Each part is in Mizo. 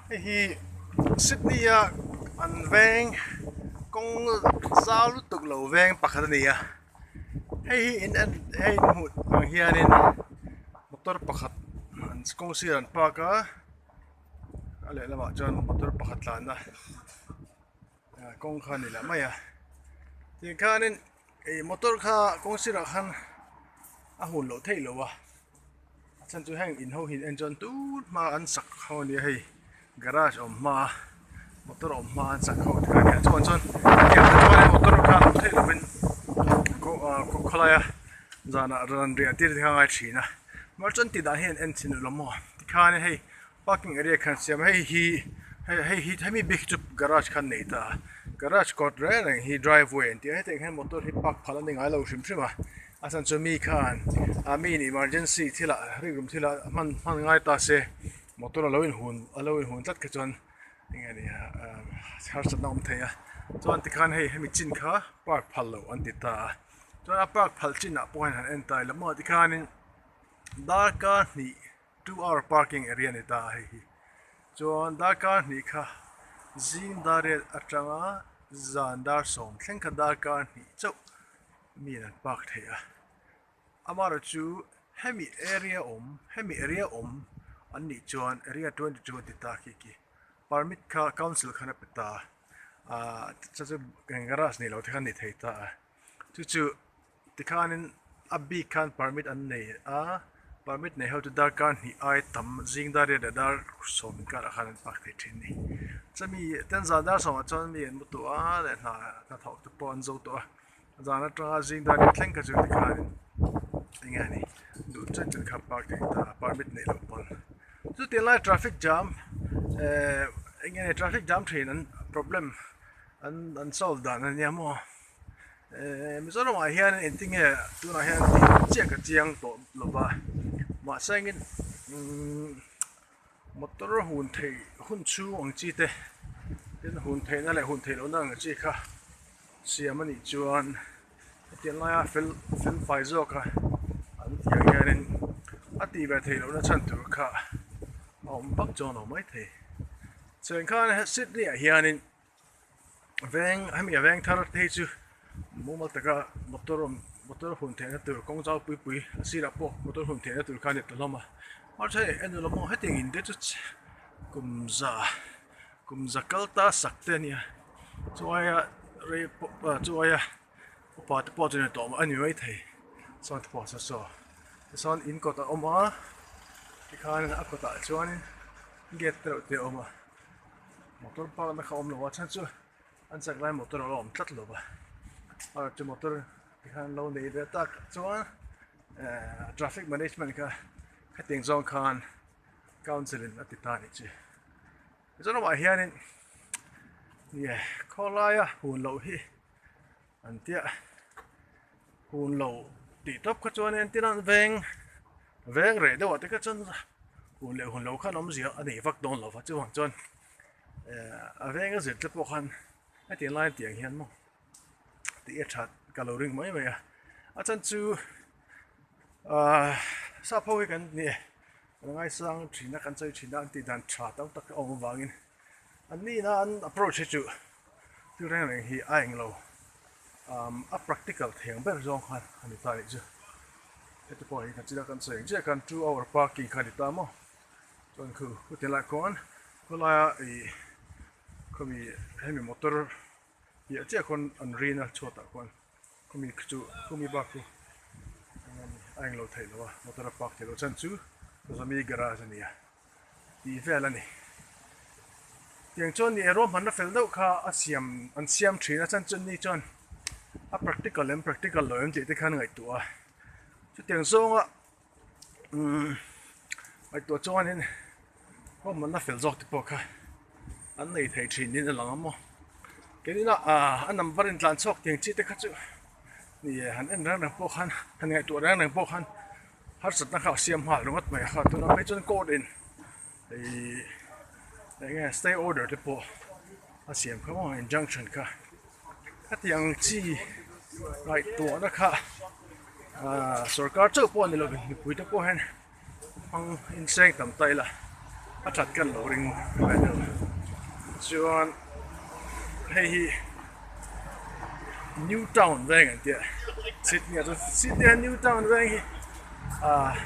Hei hi Sydney a an veng kawng zau lutuk lo veng pakhat a ni a hei hi in en hei in hmuh ang hianin motor pakhat an kawng sirah an park a a lehlamah chuan motor pakhat tlanna kawng kha a ni leh mai a tikhanin ih motor kha kawng sirah khan a hun loh theih loh a. A chhan chu heng in ho hi en chuan tun hma an sak ho ania hei garage awm hma motor awm hma an sak ho te kha ania chuan chuan hetiang te chuan motor kha awm theih lovin ah khawlaia zanah ran riah tir te kha a ngai thin a mahse chuan tih dan hi an en chhin lo maw tikhan hei parking area khan siam a hei hi hei hi hemi bik hi chu garage khan nei ta a garage kawt reng reng hi driveway an tih a hetiang hian motor hi park phal a ni ngai lo hrim hrim a. A chhan chu mi khan ah mi in emergency thilah rikrum thilah hman hman ngai ta se motor a lo inhun a lo inhun tlat kha chuan eng nge ni ah harsatna a awm thei a chuan tikhan hei hemi chin kha park phal loh an ti ta a chuan a park phal chinah pawh hian han en ta ila maw tikhanin darkar hnih two hour parking area a ni ta a hei hi chuan darkar hnih kha zing dar riat atanga zan dar sawm thleng kha darkar hnih chauh. Mi an park thei a amaherawh chu hemi area awm hemi area awm an nih chuan area 22 an ti ta khi khi permit kha council khan a pe ta a ahh chu chu eng garage nei lo te khan a ni thei ta a chu chu tikhanin a bik khan permit an nei a permit nei ho chu darkar hnih ai tam zing dar riat leh dar sawm inkar ah khan an park thei thin a ni chumi ten zan dar sawmah chuan mi an mu tawh a leh hna hnathawk te pawh an zo tawh a. Zan atanga zing dar thleng kha chu tikhan eng nge ni duh chen chen kha park thei ta permit neih loh pawn chutiang lai traffic jam eh eng nge ni traffic jam thin an problem an an solve dan a nia maw eh Mizoram ah hian engtin nge tunah hian tih chiah ka chiang tawh lo va mahse engin umm motor hun theih hun chhung ang chi te tin hun theihna leh hun theih lohna ang chi kha. Siam a nih chuan hetiang laia fel fel fai zawk a an tih ang hianin a tih ve theih lohna chhan tur kha a awm vak chuan a awm maithei. Chuan khan Sydney ah hianin veng hemi a veng thar te hi chu mumal taka motor awm motor hun theihna tur kawng zau pui pui a sirah pawh motor hun theihna tur kha a ni ta hlawm a mahse en ula maw hetiang in te chu kum za. Kum za kal ta sak te a nia chuaia rei pawh chuaia upa te pawh chu ni tawh a ni mai thei sawn te pawh saw saw tichuan in kawt a awm a tikhan a kawtah chuan gate te reuh te a awm a motor park na kha a awm lo a chhan chu an chak lai motor a lo awm tlat lo va a chu motor tikhan an lo nei ve tak chuan ehh traffic management kha hetiang zawng khan council in a ti ta a nih chu. Mizoramah hianin nge khawlaia hun loh hi an tia hun lo tih tawp kha chuan entir an veng veng reh deuhah te kha chuan hun leh hun lo khan awmzia a nei vak dawn lo va chuvang chuan eh a venga zir te pawh khan hetiang lai tiang hian maw tih a that ka lo ring mai mai a a chhan chu ahh sap ho hi kan ni e. Kan ngaisang thin a, kan sawi thin a, an tih dan tha tam tak a awm avangin an nihna an approach hi chu thil reng reng hi a englo umm a practical thei ang ber zawng khan a ni ta anih chu. Heti pawh hi kan china kan sawi ang chiah khan two hour parking kha a ni ta maw chuan khu khutiang lai khuan khawlaia ih khawmi hemi motor piah chiah khuan an rin a chhuatah khuan. Khumi khi chu khumi bak chu a englo theih loh a motor a park theih loh chhan chu Zomi garage a ni a tih vel a ni. Tiang chuan ni e ruahmanna fel deuh kha a siam an siam thin a chhan chu ni chuan a practical em practical lo em tih te khan ngaihtuah a chutiang zawnga umm ngaihtuah chuanin ruahmanna fel zawk te pawh kha an nei thei thin niin a lang a maw keini ah a number in tlan chhuak tiang chi te kha chu ni e han en reng reng pawh khan han ngaihtuah reng reng pawh khan harsatna kha a siam nghal ringawt mai a kha tunah phei chuan court in ihh eng nge stay order te pawh a siam kha maw injunction kha hetiang chi ngaihtuahna kha ahh sorkar chauh pawh a ni lovin mipui te pawh hian hmang inseng tam ta ila. A that kan lo ring ve deuh chuan hei hi New Town veng an tia Sydney ah chuan Sydney ah New Town veng hi ah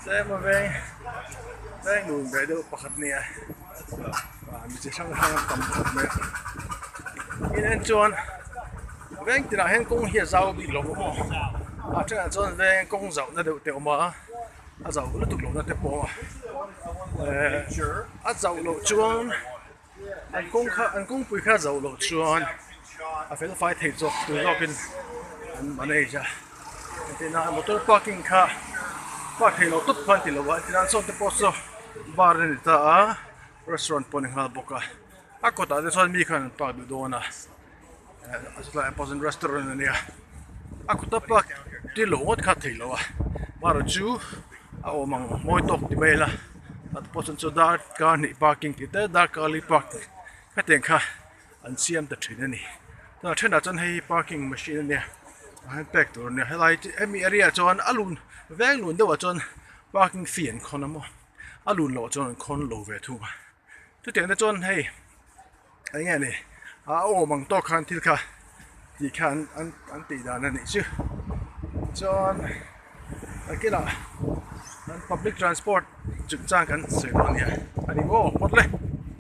tlem a veng veng lun ve deuh pakhat a nia ah mi chi hrang hrang an tam khawp mai a tin en chuan veng tinah hian kawng hi a zau bik lo maw a thenah chuan veng kawng zauh na deuh te a awm a. A zauh lutuk lohna te pawh ehh a zauh loh chuan an kawng kha an kawngpui kha a zauh loh chuan a fel fai thei zawk tur zawkin an manage a entirna motor parking kha park theih loh tawp kha an ti lo a entirna sawn te pawh saw bar a ni ta a restaurant pawh a ni nghal bawk a a kawtah te chuan mi khan an park duh dawn a. A chulaiah pawh chuan restaurant a nia a kawta park tir loh ngawt kha a theih loh a marawh chu a awm ang mawi tawk ti mai ila a pawh chuan chu darkar hnih parking tih te darkar li park hetiang kha an siam ta thin a ni chuan a thenah chuan hei hi parking machine a nia ah hian pek tur a nia helai hemi area ah chuan a lun veng lun deuhah chuan parking fee an khawn a maw a lun loh chuan an khawn lo ve thung a chutiang te chuan hei. Eng nge ni a awm ang tawk khan thil kha tih kha an an an tih dan a nih chu chuan a kilah an public transport chungchang kan sawi dawn nia a ni maw phawt le.